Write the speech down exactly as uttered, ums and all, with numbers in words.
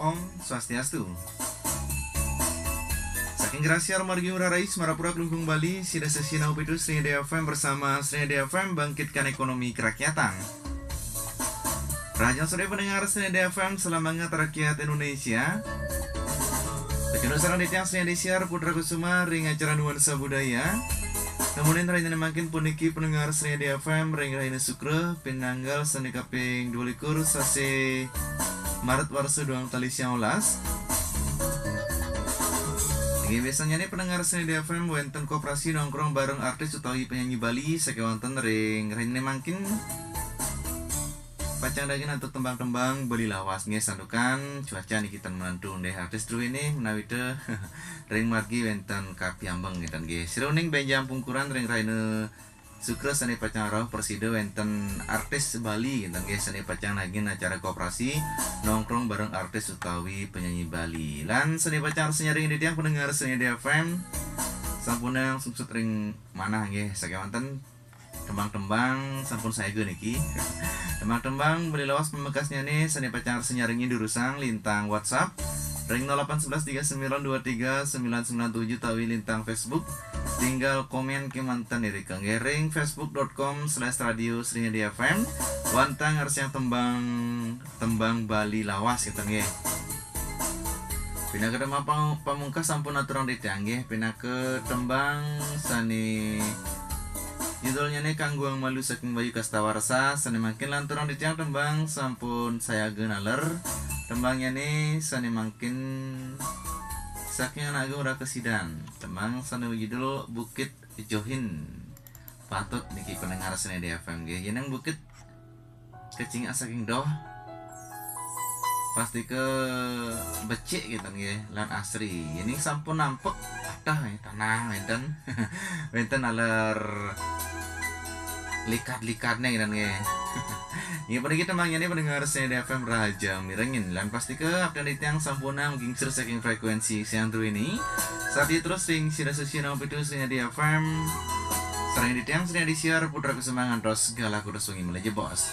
Om Swastiastu. Saking Grasiar margi Ngurah Rai, Semarapura, Klungkung, Bali, sida sesi nau pitu Sringadi F M bersama Sringadi F M, bangkitkan ekonomi kerakyatan. Rahajeng sore pendengar Sringadi F M, salam hangat rakyat Indonesia. Kacunduk sareng titiang Sringadi Siar Putra Kusuma ring acara Nuansa Budaya. Namunin rahina mangkin puniki pendengar Sringadi F M ring rahina Sukra, pinanggal sane kaping dua likur sasi Maret warsa duang tali siang welas. Inggih, biasanyane pendengar Sringadi F M wenten koperasi nongkrong bareng artis utawi penyanyi Bali sakewanten ring rahina mangkin. Pacang daging antuk tembang-tembang Bali lawas nggih, santukan cuaca niki ten menentu nggih, artis druene menawi te ring margi wenten kapiambeng ngeten nggih. Sira uning benjang pungkuran ring rahina Sukra sane pacang rauh prasida wenten artis Bali ngeten nggih, sane pacang nagin acara koperasi nongkrong bareng artis utawi penyanyi Bali. Lan sane pacang rasa nyaring titiang pendengar Sringadi F M, sampunang sungsut ring manah nggih, sakewanten tembang-tembang sampun sayaga niki. Tembang-tembang Bali lawas pamekasnyane sane pacang rasa nyaring durusang lintang WhatsApp ring nol delapan sebelas tiga sembilan dua tiga sembilan sembilan tujuh utawi lintang Facebook. Tinggal komen kemanten irika nggih ring facebook dot com slash radio Sringadi F M. Wantah ngarsayang tembang, tembang Bali lawas ngeten nggih. Pinaka tembang pang-, pamungkas sampun aturang titiang nggih, pinaka tembang sane judulnyane Kangguang Malu saking Bayu Kastawarsa, sane mangkin lanturang titiang tembang sampun sayaga naler. Tembangnyane sane mangkin saking Anak Agung Raka Sidan. Tembang sane judul Bukit Johin. Patut niki pendengar Sringadi F M nggih, yen bukit kecingak saking doh, pasti ke becik ngeten nggih, lan asri. Yen sampun nampek patah nggih, tanah wenten. Wenten aler likat-likatne ngeten nggih. Nggih, puniki tembangnyane pendengar Sringadi F M rahaja mirengin, lan pasti ke abdi titiang sampunang gingsir saking frekuensi siang druene. Satia terus ring sida sesi nang pitu Sringadi F M. Sareng titiang Sringadi Siar Putra Kusuma ngantos galah kutus wengi malih jebos.